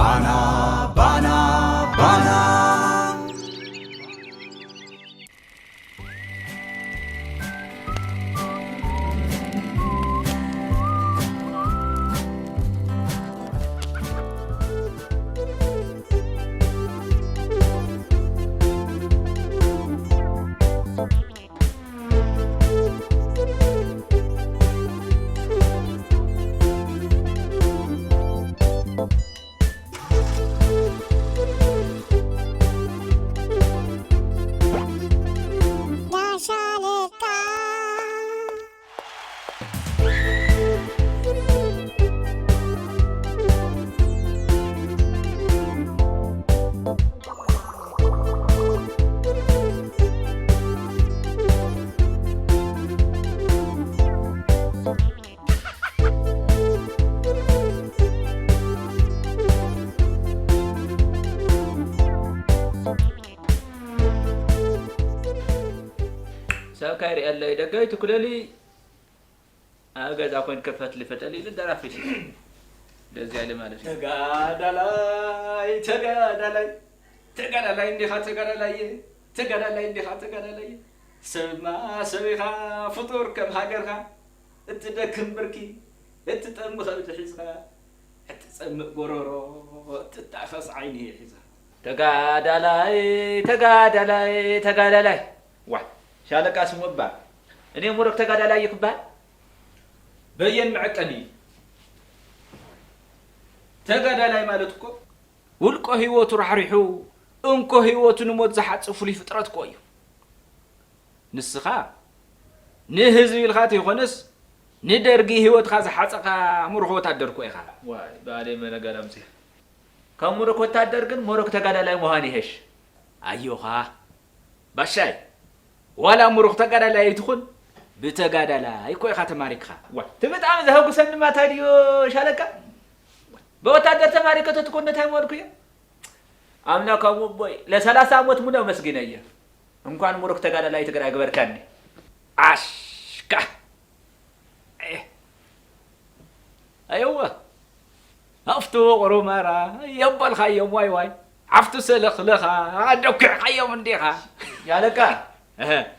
ባና ባና ባና። ሰብ ካይርእየለይ ደጋይ ትኩለሊ ኣብ ገዛ ኮይን ከፈትሊ ፈጠሊ ኢሉ ደራፊ ኢሉ። እንደዚያ ኢሉ ማለት እዩ። ተጋዳላይ ተጋዳላይ ተጋዳላይ እንዲኻ ተጋዳላይ ተጋዳላይ እንዲኻ ተጋዳላይ ሰብማ ሰብ ኢኻ ፍጡር ከም ሃገርካ እትደክም ብርኪ እትጠሚ ከብዲ ሒዝኻ እትጸምእ ጎሮሮ እትታኸስ ዓይኒ ሒዝኻ ተጋዳላይ ተጋዳላይ ተጋዳላይ ዋ ሻለቃ ስሙ እባ እኔ ሙሩክ ተጋዳላይ ይክባል በየን መዐቀኒ ተጋዳላይ ማለት እኮ ውልቆ ህይወቱ ራሕሪሑ እንኮ ህይወቱ ንሞት ዝሓጽእ ፍሉይ ፍጥረት እኮ እዩ። ንስኻ ንህዝቢ ኢልካ ተይኮነስ ንደርጊ ህይወትካ ዝሓጸኻ ሙሩኽ ወታደር እኮ ኢኻ። ዋይ ባሌ መነገር ኣምጺ ካብ ሙሩክ ወታደር ግን ሙሩክ ተጋዳላይ ምዃን ይሄሽ። ኣዮኻ ባሻይ ዋላ ምሩኽ ተጋዳላይ ኣይትኹን ብተጋዳላይ እኮ ኢኻ ተማሪክኻ ዋ እቲ ብጣዕሚ ዘሐጉሰኒ ድማ እንታይ ድዩ ሻለቃ ብወታደር ተማሪከ ተትኮን እንታይ ምበልኩ እየ ኣምላክ ኣቦይ ለሰላሳ ዓመት ሙሉ ኣመስጊነየ እንኳን ምሩኽ ተጋዳላይ ትግራይ ግበርካኒ ኣሽካ ኣየወ ኣብቲ ውቕሮ ማራ የበልካዮም ዋይ ዋይ ኣብቲ ሰለኽለኻ ኣደኩዕካዮም እንዲኻ ሻለቃ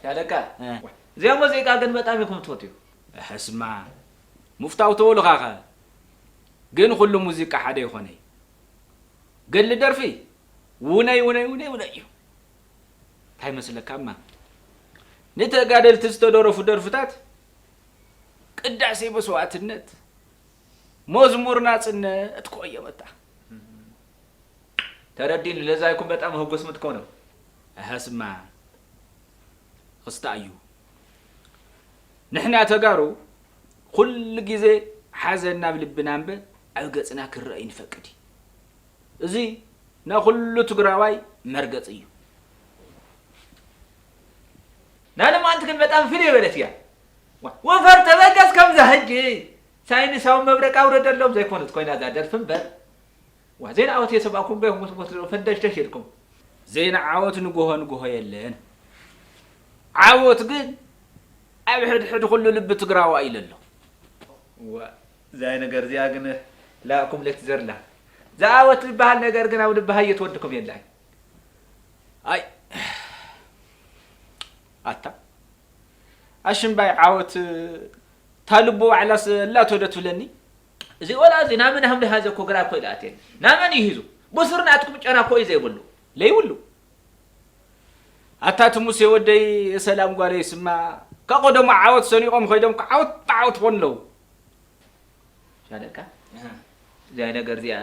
ሻለቃ እዚኣ ሙዚቃ ግን በጣም ኢኹም ትፈትዩ ሕስማ ሙፍታው ተወልኻኸ ግን ኩሉ ሙዚቃ ሓደ ይኾነይ ገድሊ ደርፊ ውነይ ውነይ ውነይ ውነይ እዩ እንታይ መስለካማ ንተጋደልቲ ዝተደረፉ ደርፍታት ቅዳሴ መስዋእትነት መዝሙር ናጽነት ኮ እዮም እታ ተረዲን ለዛይኩም በጣም ህጉስ ምትኮኑ እሀስማ ክስታ እዩ ንሕና ተጋሩ ኩሉ ግዜ ሓዘን ናብ ልብና እምበር ኣብ ገጽና ክረአ ይንፈቅድ እዚ ናይ ኩሉ ትግራዋይ መርገጽ እዩ ናለማንት ግን በጣም ፍልይ በለት እያ ወፈር ተበገስ ከምዛ ሕጂ ሳይንሳዊ መብረቅ ኣውረደሎም ዘይኮነት ኮይና እዛ ደርፊ እምበር ዋ ዜና ዓወት የሰማዕኩም በይኹም ሞት ሞት ፈንደሽደሽ ኢልኩም ዜና ዓወት ንጎሆ ንጎሆ የለን ዓወት ግን ኣብ ሕድሕድ ኩሉ ልቢ ትግራዋ ኢለ ኣሎ ዋ እዛ ነገር እዚኣ ግን ላእኩም ለትዘርላ ዝዓወት ዝበሃል ነገር ግን ኣብ ልቢ ሃየ ትወድኩም የላን ኣይ ኣታ ኣሽምባይ ዓወት ታልቦ ባዕላስ ላቶ ዶ ትብለኒ እዚ ቆልዓ እዚ ናመን ሃምሊ ሃዘ እኮ ግራ እኮ ኢላኣትየ ናመን እዩ ሂዙ ብሱር ናትኩም ጨና እኮ እዩ ዘይብሉ ለይብሉ ኣታ እቲ ሙሴ ወደይ ሰላም ጓለይ ስማ ከቆደሞ ዓወት ሰኒቆም ኮይዶም ዓወት ዓወት ኮን ኣለዉ ሻለቃ እዚኣ ነገር እዚኣ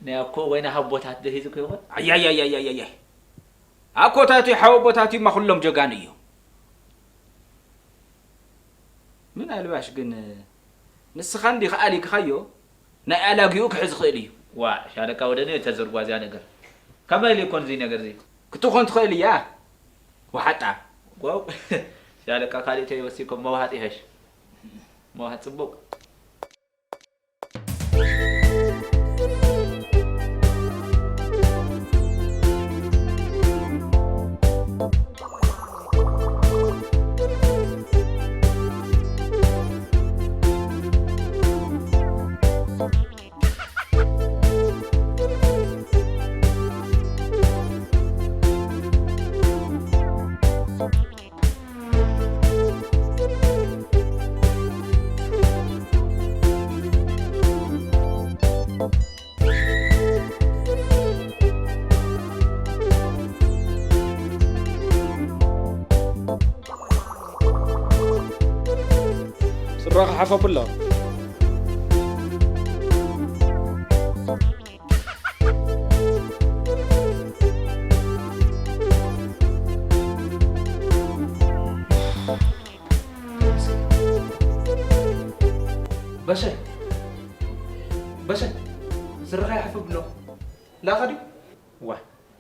ናይ ኣኮ ወይ ናይ ሃቦታት ዶ ሂዙ ከይኮን ኣያያያያያያይ ኣኮታት ሓወቦታት እዩማ ኩሎም ጀጋኑ እዮም ምናልባሽ ግን ንስኻ እንዲኻ ኣሊክኻዮ ናይ ኣላጊኡ ክሕዝ ይኽእል እዩ ዋ ሻለቃ ወደኒ ተዘርጓ እዚኣ ነገር ከመይ ኢሉ ይኮን እዚ ነገር እዚ ክትኾን ትኽእል እያ ወሓጣ ዋው ሻለቃ ካሊእ ተይወሲኮም መውሃጥ ይሐሽ መውሃጥ ፅቡቅ ስረኻ ሓፍ ኣብሎ። በሸ፣ በሸ፣ ስረኻ ይሓፍ ኣብሎ። ላኻ ድዩ? ዋ፣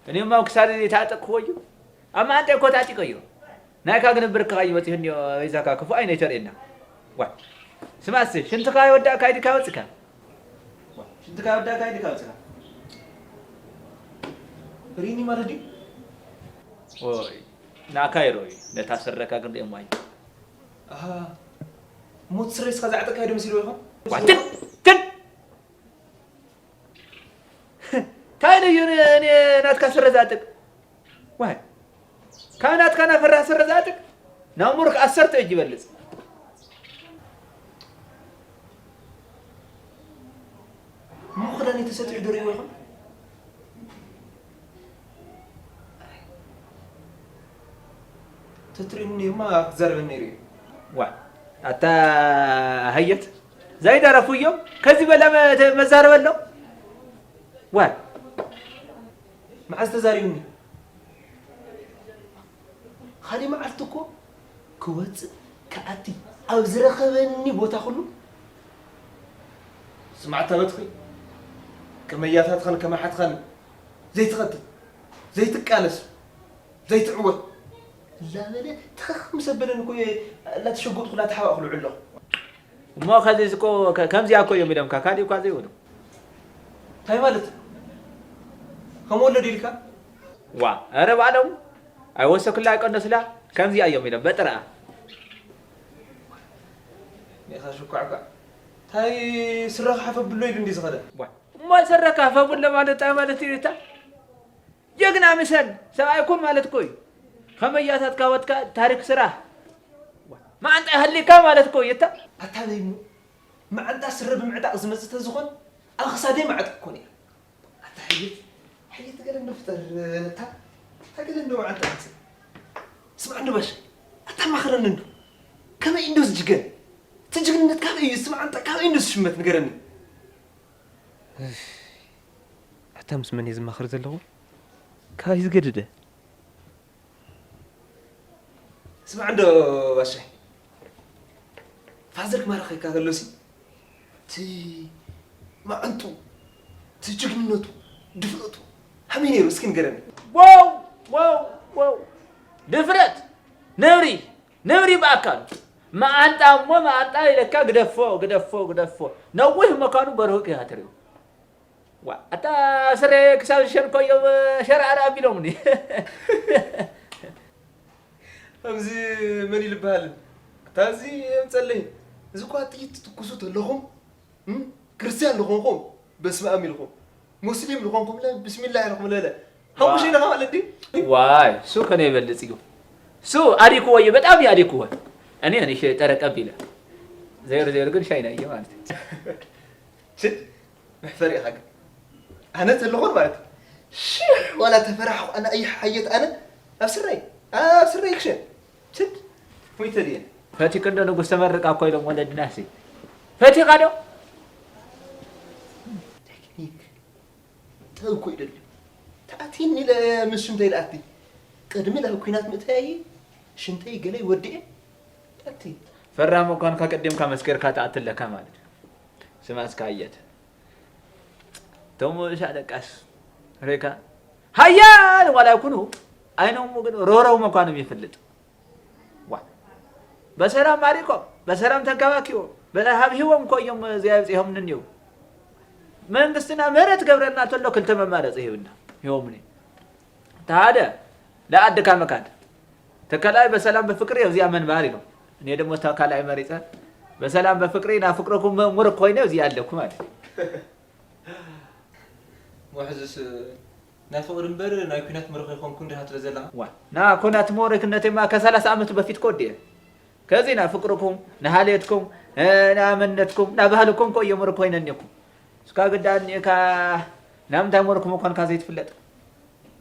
እኔማ ኣብ ክሳድ ታጠቅክዎ እዩ። ኣብ መዓንጣ እኮ ታጢቀዮ። ናይካ ግን ብርክኻ እዩ መፂኡ እንዮ። በይዛካ ክፉእ ኣይነ ተርእየና። ዋ፣ ስማዕሲ፣ ሽንትኻ ይወዳእካ ኢድካ ወፅካ። ዋ፣ ሽንትካ ይወዳእካ ኢድካ ወፅካ። ሪኒ ማለት ድዩ? ኦይ፣ ናካ ይረዩ። ነታ ስረካ ግን ርእየሞ ኣዩ። ኣሃ፣ ሞት ስረ እስኻ ዝዓጠቃ ዶ መሲልዎ ይኾን? ዋ፣ ትል፣ ትል! ካይነ እዩ ን-፣ ን-፣ ናትካ ስረ ዝኣጥቅ? ዋይ፣ ካብ ናትካ ናፈራ ስረ ዝኣጥቅ? ናብ ሙሩክ ዓሰርተ እጅ ይበልጽ። እሞ ክዳን የተሰጢሑ ዶ ርእይዎ ይኾን? ተትርእዩኒ እማ ክዛረበኒ ነይሩ እዩ። ዋ፣ ኣታ ሃየት፣ ዘይደረፉ እዮም። ከዚህ በላ መ-፣ ተ-፣ መዛረብ ኣሎ? ዋ። መዓዝ ተዛሪቡኒ? ካልእ መዓልቲ እኮ ክወፅእ ክኣቲ ኣብ ዝረኸበኒ ቦታ ኩሉ ስማዕታ በትኺ ከመያታትኻን ከማሓትኻን ዘይትኸትት ዘይትቃለስ ዘይትዕወት እናበለ ትኽኽ ምስ ኣበለኒ እኮ እየ እናተሸጎጥኩ እናተሓባእኩ ልውዕል ኣለኹ። እሞ ከዚ እኮ ከ-፣ ከምዚኣ እኮ እዮም ኢሎምካ፣ ካልእ እኳ ዘይብሉ። እንታይ ማለት? ከም ወለዱ ኢልካ? ዋ፣ ኧረ ባዕሎም ኣይወሰኩላ ኣይቀነሱላ፣ ከምዚኣ እዮም ኢሎም በጥረኣ። ሜኻ ሽኳዕኳዕ። እንታይ ስረኻ ሓፈ ብሎ ኢሉ እንዲ ዝኸደ? ዋ፣ እሞ ስረኻ ሓፈ ብሎ ማለት እንታይ ማለት እዩ እታ? ጀግና ምሰል ሰብኣይ ኩን ማለት እኮ እዩ። ከመያታት ካወትካ ታሪክ ስራሕ። መዓንጣ ይሃሊካ ማለት እኮ እዩ እታ። ኣታ በይኑ መዓንጣ ስረ ብምዕጣቕ ዝመጽእ ተዝኾን ኣብ ክሳደይ መዓጥቂ እኮ ነይረ። ኣታ ሕየት፣ ሕየት ገለ እንዶ ፍጠር፣ እታ፣ እታ ገለ እንዶ መዓንጣ ትምጽእ። ስማዕ እንዶ ባሻ፣ ኣታ ማኽረኒ እንዶ። ከመይ እንዶ ዝጅገን? እቲ ጅግንነት ካበይ እዩ? እቲ መዓንጣ ካበይ እንዶ ዝሽመት ንገረኒ። ኣታ ምስ መን እየ ዝማኽር ዘለኹ? ካበይ ዝገደደ? ስማዕ እንዶ ባሻይ፣ ፋዘር ክማርኸካ ከሎሲ፣ እቲ መዓንጡ፣ እቲ ጅግንነቱ፣ ድፍረቱ፣ ከመይ ነይሩ እስኪ ንገረኒ። ዋው፣ ዋው፣ ዋው! ድፍረት! ነብሪ! ነብሪ ብኣካሉ! መዓንጣ እሞ መዓንጣ ኢለካ ግደፎ፣ ግደፎ፣ ግደፎ። ነዊህ መካኑ በርሁቅ ኢኻ ትሪኦ። ዋ፣ ኣታ ስረ ክሳብ ዝሸንኮ እዮም ሸርኣር ኣቢሎምኒ። ከምዚ መን ኢሉ ይበሃል? ኣታ እዚ የምፀለይ። እዚ እኳ ጥይት ትትኩሱ ተለኹም፣ እም፣ ክርስትያን ዝኾንኩም፣ በስመ ኣብ ኢልኩም፣ ሙስሊም ዝኾንኩም፣ ለ፣ ብስሚላህ ኢልኩም፣ ለለ። ሓሙሽተ ኢልኻ ማለት ድዩ? ዋይ፣ እሱ ከነ ይበልጽ እዩ። እሱ ኣዲክዎ እዩ፣ በጣም እዩ ኣዲክዎ። እኔ፣ እኔ ሸ-፣ ጠረቀ ቢለ። ዘይሩ፣ ዘይሩ ግን ሻይና እዩ ማለት እዩ። ሽት፣ መሕፈሪ ኢኻ ግን። ኣነ ተለኹን ማለት እዩ። ሽሕ ዋላ ተፈራሕኹ ኣነ ኣይሓየት ኣነ ኣብ ስረይ፣ ኣብ ስረይ ክሸን። ሽት፣ ሞይተ ድየ። ፈቲክ እንዶ ንጉስ ተመርቃ እኮ ኢሎም ወለድናሲ። ፈቲኻ ዶ? ቴክኒክ። እንታይ እኮ ይደሊ? ተኣቲኒ ኢለ ምስ ሽንተይ ልኣቲ። ቅድሚ ናብ ኲናት ምእታየይ ሽንተይ ገለይ ወዲኤ ተኣቲ። ፈራም እኳ ንካ ቀዲምካ መስከርካ ተኣቲ ኣለካ ማለት እዩ። ስማ እስካ ኣየት። ቶም ሻለቃስ ሬካ ሃያል ዋላ ይኩኑ ኣይኖሙ ግን ሮረው መኳኖም ይፍልጥ። ዋ። በሰላም ማሪቆም፣ በሰላም ተንከባኪቦም፣ በ-፣ ሃብሂቦም እኮ እዮም እዚኣ ኣብፂሆም ንንየው። መንግስትና ምህረት ገብረልና ተሎ ክልተ መማረፂ ሂብና፣ ሂቦምኒ። እቲ ሓደ ለኣድካ መካድ፣ ተከላይ በሰላም በፍቅሪ ኣብዚኣ መንባር ኢሎም። እኔ ደግሞ ተከላይ መሪፀ፣ በሰላም በፍቅሪ ናብ ፍቅርኩም ምሩክ ኮይነ ኣብዚኣ ኣለኩ ማለት እዩ። ሞሕዝስ ናይ ፍቕሪ እምበር ናይ ኲናት ምርኽ ኣይኮንኩን ዲኻ ትብል ዘለኻ? ዋ፣ ና ኲናት ምርኽነቴማ ከሰላሳ ዓመት በፊት እኮ ወዲኤ። ከዚ ና ፍቅርኩም፣ ንሃልየትኩም፣ እ፣ ንኣመነትኩም፣ ናባህልኩም እኮ እየ ምርኽ ኮይነ እኒኹ። እስካ ግዳ እኒእካ ናምንታይ ምርኽ ምዃንካ ዘይትፍለጥ?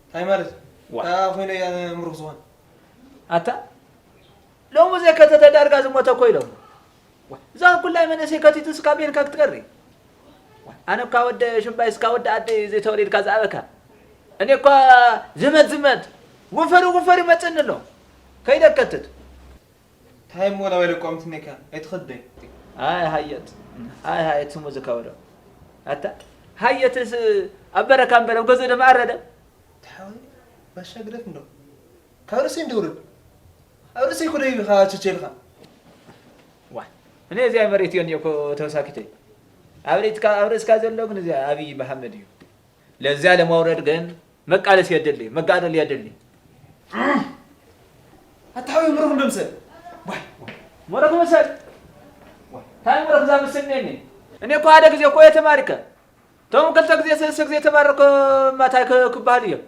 እንታይ ማለት? ዋ። እንታይ ኮይነ እያ ምርኽ ዝኾን? ኣታ፣ ሎሚ ዘይከተተ ዳርጋ ዝሞተ እኮ ኢሎም። እዛ ኩላይ መንእሰይ ከቲቱ ስካ ቤንካ ክትቀሪ። ኣነ እኳ ወደ ሽምባይ ስካ ወደ ኣደ ዘይተወሊድካ ዝኣበካ። እኔ እኳ ዝመት ዝመት ወፈሪ ወፈሪ ይመጽእኒ ኣሎ። ከይደ ከትት። ታይ እሞ ላበለ ቆምትኔካ ኣይትኸደይ። ኣይ ሃየት ኣይ ሃየት ስሙ ዝከበዶ ኣታ ሃየትስ ኣብ በረካ እምበር ኣብ ገዝኡ ደማ ኣረደ። ተሓወይ ባሻ ግደፍ እንዶ ካብ ርእሰይ እንዶ ውርድ። ኣብ ርእሰይ ኩደ ኢኻ ቸቸልካ። ዋ እኔ እዚኣ መሬት እዮ እኮ ተወሳኪተይ ኣብ ርእስካ ዘሎ ግን እዚኣ ኣብይ መሓመድ እዩ። ለዚያ ለማውረድ ግን መቃለስ የድሊ፣ መጋደል የድሊ። ኣታዊ ምሩኽ እንደምሰል። ዋይ መረክ መሰል ታይ መረክ ዛምስልኔኒ። እኔ እኮ ሓደ ጊዜ እኮ የተማሪከ ቶም ክልተ ጊዜ ሰለስተ ጊዜ የተባረከ ማታይ ክበሃል እዮም።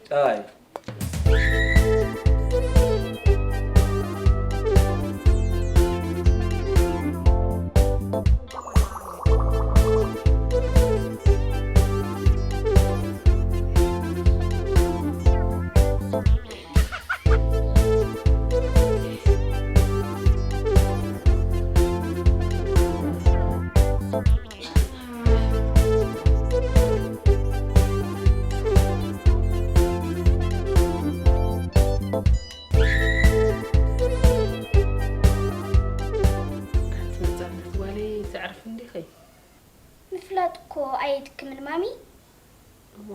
ጣይ ኣንቲ ነፃነት ጓለይ ተዕርፊ እንዲኺ? ምፍላጥ እኮ ኣየድክምን ማሚ። እዋ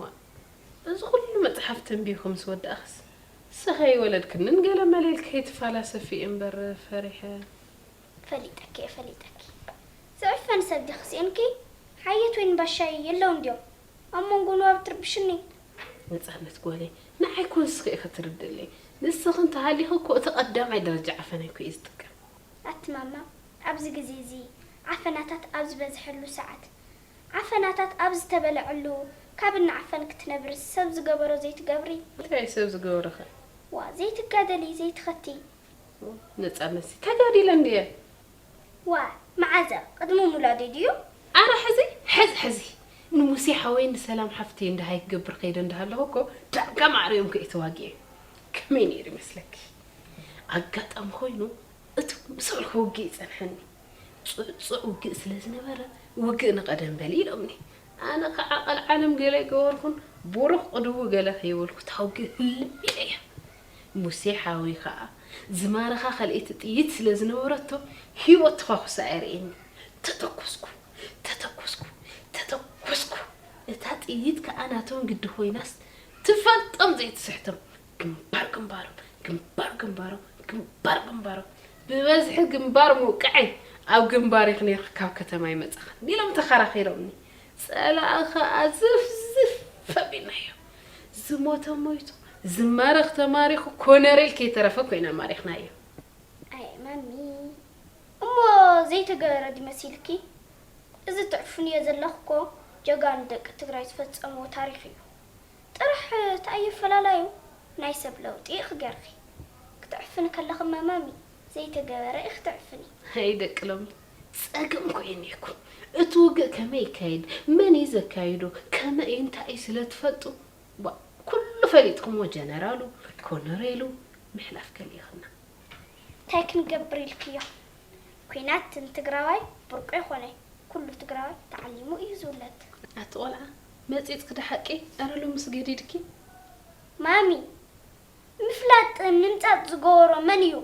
እዚ ኩሉ መፅሓፍ ተንቢብኪ ምስ ወዳእኽስ ንስኺ ኣይወለድክንን ገለ መለ ኢልኪ ከይትፋላሰፊ እየ እምበር ፈሪሐ። ፈሊጠኪ እየ ፈሊጠኪ። ዝዕፈን ሰብ ዲኺ ስኢንኪ? ሓየት ወይን ባሻይ የለውን ድዮም? ኣብ መንጎ ንባብ ትርብሽኒ። ነፃነት ጓለይ ንዓይ እኮ ንስኺ ኢኺ ትርድእለይ። ንስኺ እንተሃሊኺ እኮ እቲ ቀዳማይ ደረጃ ዓፈናይ እኮ እየ ዝጥቀም። ኣቲ ማማ ኣብዚ ግዜ እዚ ዓፈናታት ኣብ ዝበዝሐሉ ሰዓት ዓፈናታት ኣብ ዝተበልዐሉ ካብ እናዓፈንኪ ትነብርስ ሰብ ዝገበሮ ዘይትገብሪ። እንታይ ሰብ ዝገበሮኸ? ዋ ዘይትጋደሊ ዘይትኸቲ። ነፃነትሲ ተጋዲለ እንድየ። ዋ መዓዘ ቅድሚ ሙላደይ ድዩ? ኣረ ሕዚ ሕዚ ሕዚ ንሙሴ ሓወይ ንሰላም ሓፍተይ እንድሃይ ክገብር ከይደ እንዳሃለኹ እኮ ዳርጋ ማዕሪኦም ከ ተዋጊኤ። ከመይ ነይሩ ይመስለኪ? ኣጋጣሚ ኮይኑ እቲ ምስ በልኩ ውግእ ይጸንሐኒ። ጽዑቕ ውግእ ስለ ዝነበረ ውግእ ንቐደም በሊ ኢሎምኒ። ኣነ ከዓ ቀልዓለም ገለ ኣይገበርኩን ቡሩኽ ቅድዉ ገለ ከይበልኩ እታ ውግእ ህልም ኢለያ። ሙሴ ሓወይ ከዓ ዝማረኻ ካልኣይቲ ጥይት ስለ ዝነበረቶ ህይወት ተዃኹሳ ኣየርእየኒ። ተተኮስኩ ተተኮስኩ ተተኮስኩ እታ ጥይት ከዓ ናቶም ግዲ ኮይናስ ትፈልጦም ዘይትስሕቶም ግንባር ግንባሮም ግንባር ግንባሮም ግንባር ግንባሮም ብበዝሒ ግንባር ምውቅዐይ ኣብ ግንባር ኢኺ ነይርኺ ካብ ከተማ ኣይመፃኽን ኢሎም ተኸራኺሮምኒ። ፀላኢ ከዓ ዝፍዝፍ ኣቢልናዮ። ዝሞተ ሞይቱ ዝማረኽ ተማሪኹ ኮነሬል ከይተረፈ ኮይና ማሪኽናዮ። ኣየ ማሚ እሞ ዘይተገበረ ድዩ መሲልኪ? እዚ ትዕፍንዮ ዘለኺ እኮ ጀጋኑ ደቂ ትግራይ ዝፈፀምዎ ታሪኽ እዩ። ጥራሕ እቲ ኣየፈላላዩ ናይ ሰብ ለውጢ ኢኺ ገርኺ። ክትዕፍኒ ከለኺ መማሚ ዘይተገበረ ኢኺ ትዕፍኒ። ኣይ ደቂ ሎሚ ፀገም እኮ እየ እኒአኩም። እቲ ውግእ ከመይ ይካየድ፣ መን እዩ ዘካይዶ፣ ከመይ እዩ እንታይ እዩ ስለ ትፈልጡ ቧእ ኩሉ ፈሊጥኩሞ ጀነራሉ ኮነሬሉ ምሕላፍ ገለ ኢኽና። እንታይ ክንገብር ኢልክዮ? ኲናት ንትግራዋይ ብርቁ ኣይኮነይ፣ ኩሉ ትግራዋይ ተዓሊሙ እዩ ዝውለድ። ኣቲ ቆልዓ መጺጽኪ ዶ ሓቂ? ኣረ ሎምስ ገዲድኪ። ማሚ ምፍላጥ ምምጻጽ ዝገበሮ መን እዩ?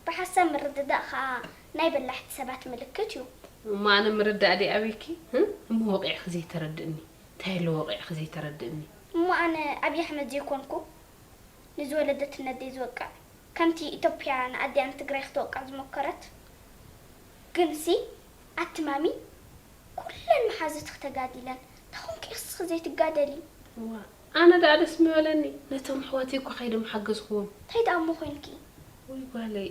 ብሓሳብ ምርድዳእ ከኣ ናይ በላሕቲ ሰባት ምልክት እዩ። እሞ ኣነ ምርዳእ ድየ ኣበይኪ? እሞ ወቒዕኪ ዘይተረድእኒ እንታይ ኣሎ ወቒዕኪ ዘይተረድእኒ? እሞ ኣነ ኣብይ ኣሕመድ ዘይኮንኩ ንዝወለደትኒ ኣደይ ዝወቅዕ ከምቲ ኢትዮጵያ ንኣዲኣ ንትግራይ ክትወቅዕ ዝሞከረት? ግንሲ ኣቲ ማሚ ኩለን መሓዙትኺ ተጋዲለን እንታይ ኮንኪ ኢኺ ንስኺ ዘይትጋደሊ? እዋ ኣነ ደኣ ደስ ምበለኒ ነቶም ኣሕዋተይ እኳ ከይደ ምሓገዝክዎም። እንታይ ደኣ እሞ ኮይንኪ? ውይ ጓለይ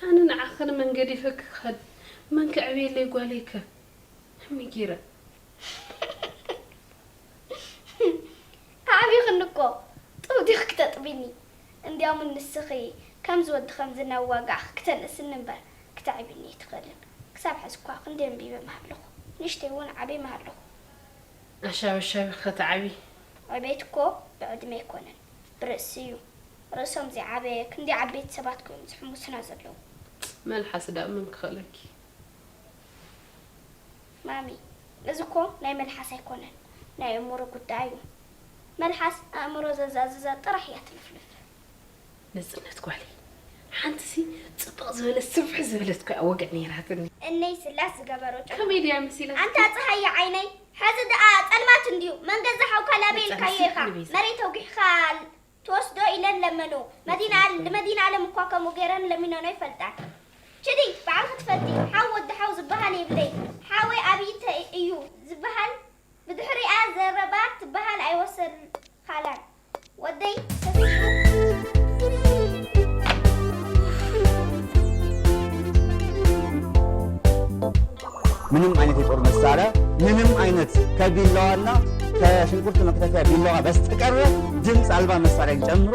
ኣነ ንዓኺ ንመን ገዲፈኪ ክኸድ መን ከዕብየለይ ጓለይከ? ከመይ ገይረ? ኣዕቢኽኒ እኮ ጥው ዲኺ ክተጥብይኒ? እንድያውም ንስኺ ከምዚ ወዲ ከምዚ እናዋጋእኺ ክተንእስኒ እምበር ክተዕብይኒ ኣይትኽእልን። ክሳብ ሕዚ እኳ ክንደይ ኣንቢበ ምሃለኹ። ንእሽተይ እውን ዓብየ ምሃለኹ። ኣሻቢ ኣሻቢ ኸተዓቢ። ዕቤት እኮ ብዕድመ ኣይኮነን ብርእሲ እዩ። ርእሶም ዘይዓበየ ክንደይ ዓበይቲ ሰባት ኮይኖም ዝሕምሱና ዘለዉ። መልሓስ ደኣ መን ክኽእለኪ? ማሚ፣ እዚ እኮ ናይ መልሓስ ኣይኮነን፣ ናይ ኣእምሮ ጉዳይ እዩ። መልሓስ ኣእምሮ ዘዛዝዛ ጥራሕ እያ ትልፍልፍ። ነጽነት ጓለይ፣ ሓንትሲ ጽብቕ ዝበለት ስፍሕ ዝበለት እኮ እያ ወግዒ ነይራትኒ። እነይ ስላስ ዝገበሮ ጨጉሪ። ከመይ ድያ መሲላ? ኣንታ ጸሃየ ዓይነይ፣ ሕዚ ደኣ ጸልማት እንድዩ። መን ገዛ ሓውካ ላበ ኢልካዮ ኢኻ። መሬት ኣውጊሕኻ ትወስዶ ኢለን ለመንኦ። መዲና ኣል- ንመዲና ኣለም እኳ ከምኡ ገይረን ለሚነንኦ ይፈልጣ። ችዲ ባዕልኺ ትፈልጢ። ሓው ወዲ ሓው ዝበሃል የብለይ። ሓወይ ኣብይ ተ- እዩ ዝበሃል። ብድሕሪኣ ዘረባ ትበሃል ኣይወሰድካላን። ወደይ ተሲኡ ምንም አይነት የጦር መሳሪያ፣ ምንም አይነት ከቢላዋና ከሽንኩርት መክተፊያ ቢላዋ በስተቀረ ድምፅ አልባ መሳሪያን ጨምሮ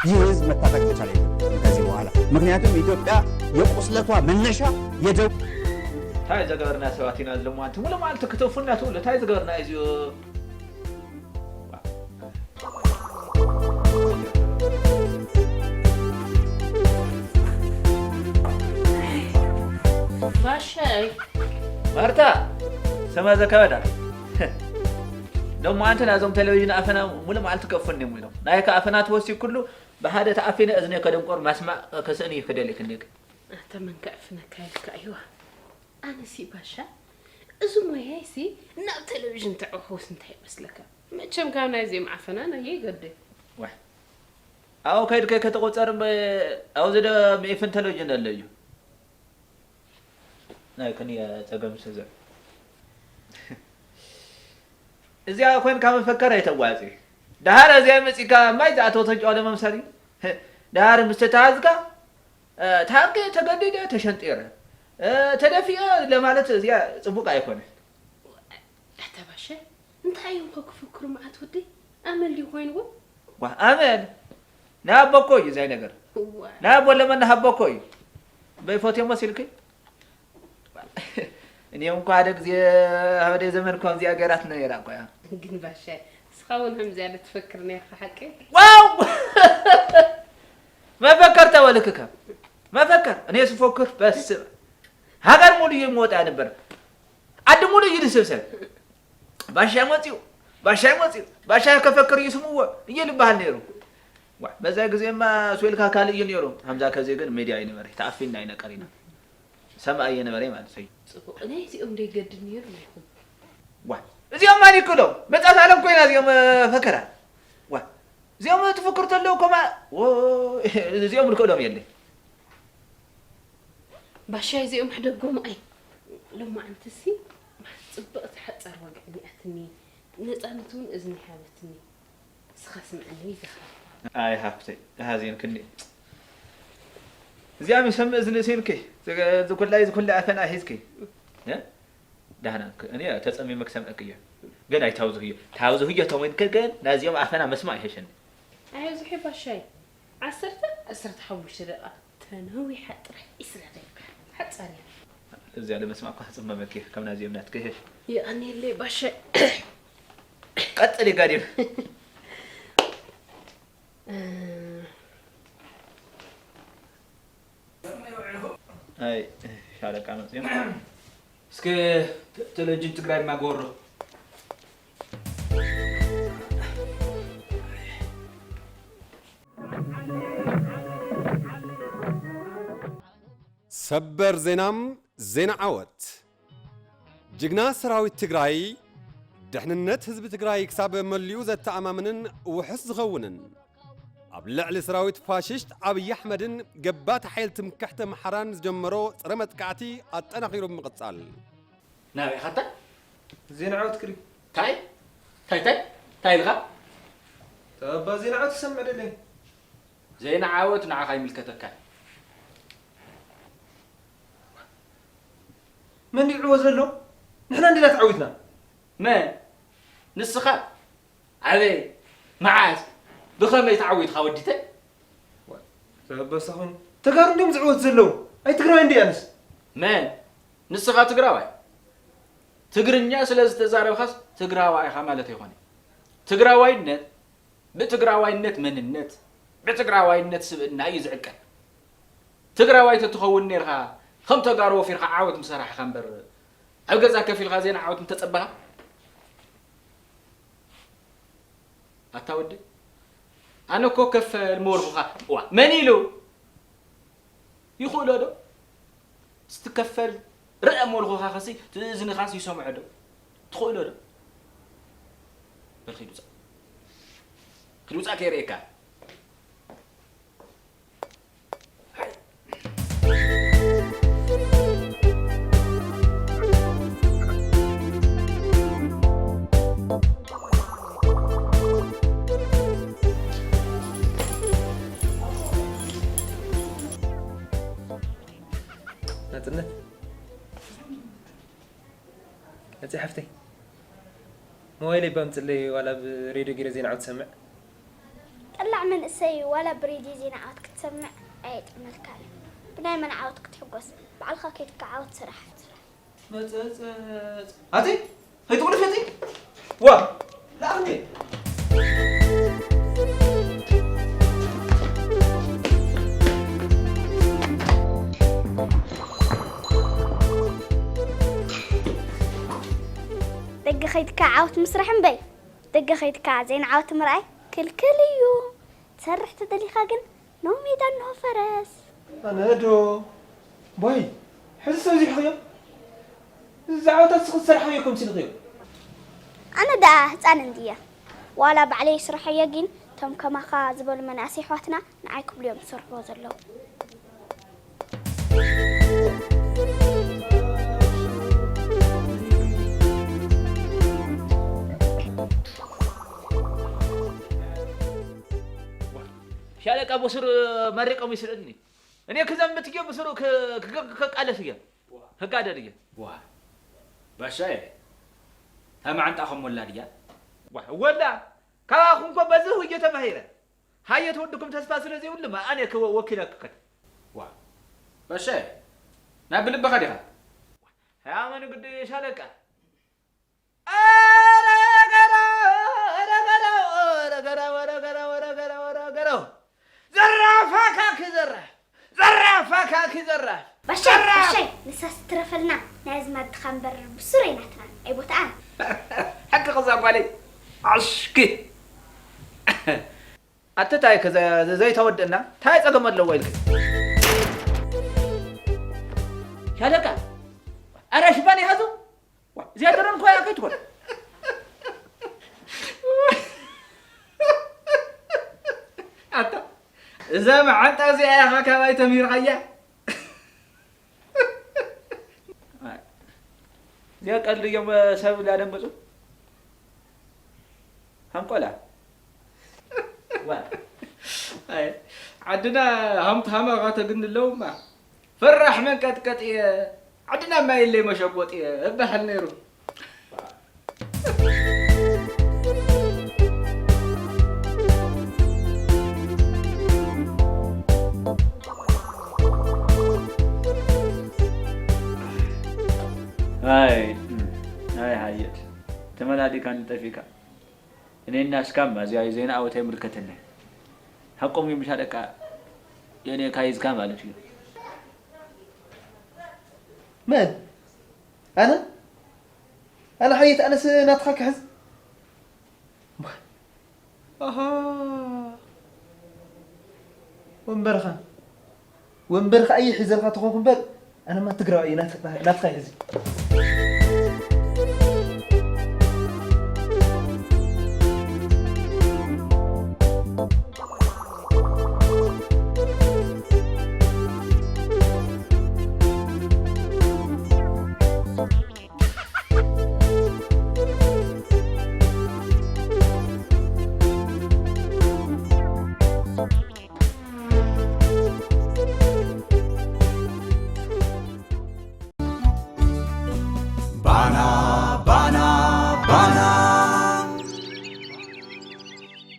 ይህ ህዝብ መታጠቅ መቻል የለበትም ከዚህ በኋላ። ምክንያቱም ኢትዮጵያ የቁስለቷ መነሻ የደቡብ እንታይ ዝገበርና ሰባት ኢና ዝለምዋ ኣንቲ ሙሉ መዓልቲ ክትፉና ትብሉ እንታይ ዝገበርና እዩ እዚኦ ባሻይ ማርታ ሰማ ዘከበዳ ደሞ ኣንተ ናዞም ቴሌቪዥን ኣፈና ሙሉ መዓልቲ ከፍን እዮም ኢሎም ናይካ ኣፈና ትወሲ ኩሉ ብሓደ ተኣፊነ እዝነ ከደንቆር ማስማዕ ከስእን እዩ ክደሊ ክንደግ ኣታ መን ከዕፍነካ ኢልካ እዩዋ ኣነሲ ባሻ እዚ ሞያይሲ ናብ ቴሌቪዥን ተዕኹስ እንታይ ይመስለካ መቸም ካብ ናይዚኦም ዓፈና ናየ ይገድል ዋይ ኣብኡ ከይድከ ከተቆፀር ኣብዚ ዶ ሚኢፍን ቴሌቪዥን ኣሎ እዩ ናይ ክንየ ፀገም ስዝዕ እዚኣ ኮይንካ መፈከር ኣይተዋፂ ደሃር እዚኣ መፂካ ማይ ዝኣተወተን ጨዋለ መምሰል እዩ ደሃር ምስ ተተሃዝካ ታንከ ተገዲደ ተሸንጢረ ተደፊአ ለማለት እዚኣ ፅቡቅ ኣይኮነ ኣታ ባሸ እንታይ እዮም ከ ክፍክሩ መዓት ወደይ ኣመል ድዩ ኮይንዎ ዋ ኣመል ናይ ኣቦ እኮ እዩ እዚይ ነገር ናይ ኣቦ ለመና ሃቦ እኮ እዩ በይፎትዮ መሲልኪ እኔ እንኳ ሓደ ግዜ ሃበደ ዘመን እኳ እዚኣ ገይራት ነይራ እኮ እያ ግን ባሸ እስኻ እውን ከም ዝያደ ትፈክር ነርካ ሓቂ ዋው መፈከር ተበልክከ መፈከር እኔ ስፎክር በስብ ሃገር ሙሉ እዩ የምወጣ ነበር ዓዲ ሙሉ እዩ ዝስብሰብ ባሻይ መፅኡ ባሻይ መፅኡ ባሻይ ከፈክር እዩ ስምዎ እየ ልበሃል ነይሩ በዛ ግዜማ ስዌልካ ካልእ እዩ ነይሩ ሃምዛ ከዜ ግን ሜድያ ይነበረ ተኣፊና ይነቀሪና ሰማይ እየ ነበረ ማለት እዩ ፅቡቅ ናይ እዚኦም ደይገድል ነይሩ ናይኹም ዋ እዚኦም ማን ይክእሎም መፃት ዓለም ኮይና እዚኦም ፈከራ ዋ እዚኦም ትፍክር ተለው ከማ እዚኦም ንክእሎም የለ ባሻይ እዚኦም ሕደጎም ኣይ ሎማዓንትሲ ጽብቕቲ ሓጻር ወግዒ እኒኣትኒ ነጻነት እውን እዝኒ ሃበትኒ ንስኻ ስምዐኒ ይዘኽረኒ ኣይ ሃፍተይ ተሃዚንክኒ እዚኣ ምሰምእ ዝንእሲንኪ ዝኩላይ ዝኩላይ ኣፈና ሒዝኪ ዳህና እኔ ተጸሚመ ክሰምዐኪ እየ ግን ኣይታውዝህዮ ታውዝህዮ ተወይንከ ግን ናዚኦም ኣፈና መስማዕ ይሕሸኒ ኣይ ብዙሒ ባሻይ ዓሰርተ ዓሰርተ ሓሙሽተ ደቂቃ ተነዊሓ ጥራሕ ዒስራ ደቂቃ ሓጻር እያ እዚኣ ለመስማዕ እኳ ተጸመመኪ ከም ናዚኦም ናትኪ ይሕሽ የቐንየለይ ባሻይ ቀጽሊ ጋዲም ኣይ ሻለቃ መፅዮም እስከ ቴሌቪዥን ትግራይ ማጎሮ ሰበር ዜና ዜና ዓወት ጅግና ሰራዊት ትግራይ ድሕንነት ህዝቢ ትግራይ ክሳብ መሊኡ ዘተኣማምንን ውሑስ ዝኸውንን ኣብ ልዕሊ ሰራዊት ፋሽስት ኣብይ ኣሕመድን ገባቲ ሓይሊ ትምክሕቲ ኣምሓራን ዝጀመሮ ፀረ መጥቃዕቲ ኣጠናኺሩ ብምቕፃል። ናበይ ኢኻ ኣታ? ዜና ዓወት ክሪ። ታይ? ታይ ታይ? ታይ ኢልኻ? ኣባ ዜና ዓወት ክሰምዕ ደለየ። ዜና ዓወት ንዓኻ ይምልከተካ። መን ድዩ ይዕወት ዘሎ? ንሕና እንዲና ተዓዊትና። መን? ንስኻ? ኣበይ? መዓስ? ብኸመይ ተዓዊትኻ ወዲተይ? ተበሳኹም ተጋሩ እንዲዮም ዝዕወት ዘለዉ ኣይ ትግራዋይ እንዲያንስ መን ንስኻ ትግራዋይ ትግርኛ ስለ ዝተዛረብኻስ ትግራዋይ ኢኻ ማለት ኣይኮነ ትግራዋይነት ብትግራዋይነት መንነት ብትግራዋይነት ስብእና እዩ ዝዕቀን። ትግራዋይ ተትኸውን ነርካ፣ ከም ተጋሩ ወፊርካ ዓወት ምሰራሕካ እምበር፣ ኣብ ገዛ ከፊልካ ዜና ዓወት ምተጸበኻ። ኣታ ወዲ፣ ኣነ እኮ ከፈል ምወልኩኻ። ዋ፣ መን ኢሉ? ይኽእሎ ዶ? እስቲ ከፈል ርአ ምወልኩኻ ከሲ፣ እቲ እዝንኻስ ይሰምዖ ዶ? ትኽእሎ ዶ? በል ኺድ ውጻእ። ኺድ ውጻእ ከይርእየካ። ናጽነት፣ ናጽነት ሓፍተይ፣ ሞባይለይ እባ ኣምጽለይ፣ ዋላ ብሬድዮ ገይረ ዜና ዓወት ትሰምዕ። ጠላዕ መንእሰይ ዋላ ብሬድዮ ዜና ዓወት ክትሰምዕ ኣየጥዕመልካን እዩ። ብናይ መን ዓወት ክትሕጎስ? ባዕልኻ ከይድካ ዓወት ስራሕ፣ ስራሕ። መጸጸጽ። ኣቲ፣ ከይትቑልፍ ኣቲ። ዋ፣ ላእኽኒ። ደገ ከይድካ ዓወት ምስራሕ እምበይ፣ ደገ ከይድካ ዜና ዓወት ምርኣይ ክልክል እዩ። ትሰርሕ ተደሊኻ ግን፣ ኖ ሜዳ እንሆ ፈረስ። ኣነ ዶ? ባይ፣ ሕዚ ሰብ ዚሕኽዮ? እዚ ዓወታት ስኽ ዝሰርሓዮ ከም ሲልኽዮ? ኣነ ደኣ ህፃን እንድየ። ዋላ ባዕለይ ይስርሐዮ፣ ግን እቶም ከማኻ ዝበሉ መናእሰይ ኣሕዋትና ንዓይ ክብሉ እዮም ዝሰርሕዎ ዘለዉ። ሻለቃ ብሱር መሪቆም ይስእልኒ። እኔ ክዘምት እየ፣ ብሱር ክ-፣ ክ-፣ ክ-፣ ክቃለስ እየ። ክጋደል እየ። ዋ፣ ባሻየ፣ እታ መዓንጣ ከም ወላ ድያ? ዋ፣ ወላ፣ ካባኹም እኮ በዚ እየ ተማሂረ። ሃየ ተወድኩም ተስፋ ስለ ዘይብሉ፣ ኣነ ክወ-፣ ወኪለ ክኸድ። ዋ፣ ባሻየ፣ ናይ ብልብኻ ዲኻ? ሃያ መን ግዲ ሻለቃ? ኧረ ገረው፣ ኧረ ገረው፣ ኧረ ገረው፣ ኧረ ገረው፣ ኧረ ገረው፣ ኧረ ገረው። ዘራፍ ኣካኪ ዘራፍ፣ ዘራፍ ኣካኪ ዘራፍ። ባሻይ፣ ዘራፍ። ባሻይ፣ ንሳስ ትረፈልና፣ ናይ ኣዝማድኻ እምበር ብሱረይ ናትና ኣይቦትኣን። ሓቂ ኸዛ ጓለይ፣ ዓሽኪ። ኣቲ ታይ ከ ዘ-፣ ዘ-፣ ዘይተወደና? ታይ ጸገም ኣለዎ ኢልኪ? ሻለቃ፣ ኣረ ሽፋን ይሃዙ። ዋ፣ እዚኣ ደረን እኮ እያ ከይትኮን። ኣታ፣ እዛ መዓንጣ እዚኣ ኢኻ ካባይ ተምሂርካያ? እዚኣ ቀልዲ እዮም ሰብ ላደንግጹ። ሃንቆላ። ዋ። ኣይ፣ ዓድና ሃምት ሃማኻ ተግኒ ኣለውማ። ፈራሕ መንቀጥቀጥ እየ፣ ዓድና ማይ የለይ መሸጎጥ እየ እበሃል ነይሩ። ኣይ፣ ኣይ፣ ሓየት፣ ተመላሊካኒ ጠፊእካ። እኔና እስካም እዚኣ ዜና ኣወት ኣይምልከተና። ሓቆም እዩ ምሻ ደቃ የኔ ካይዝካ ማለት እዩ። መን? ኣነ? ኣነ ሓየት ኣነስ ናትኻ ክሕዝ? ኣሃ። ወንበርኻ። ወንበርኻ ኣየ ሒዘልካ ተኾንኩ እምበር፣ ኣነማ ትግራዋይ እየ ናት-፣ ናትኻ ይሕዚ።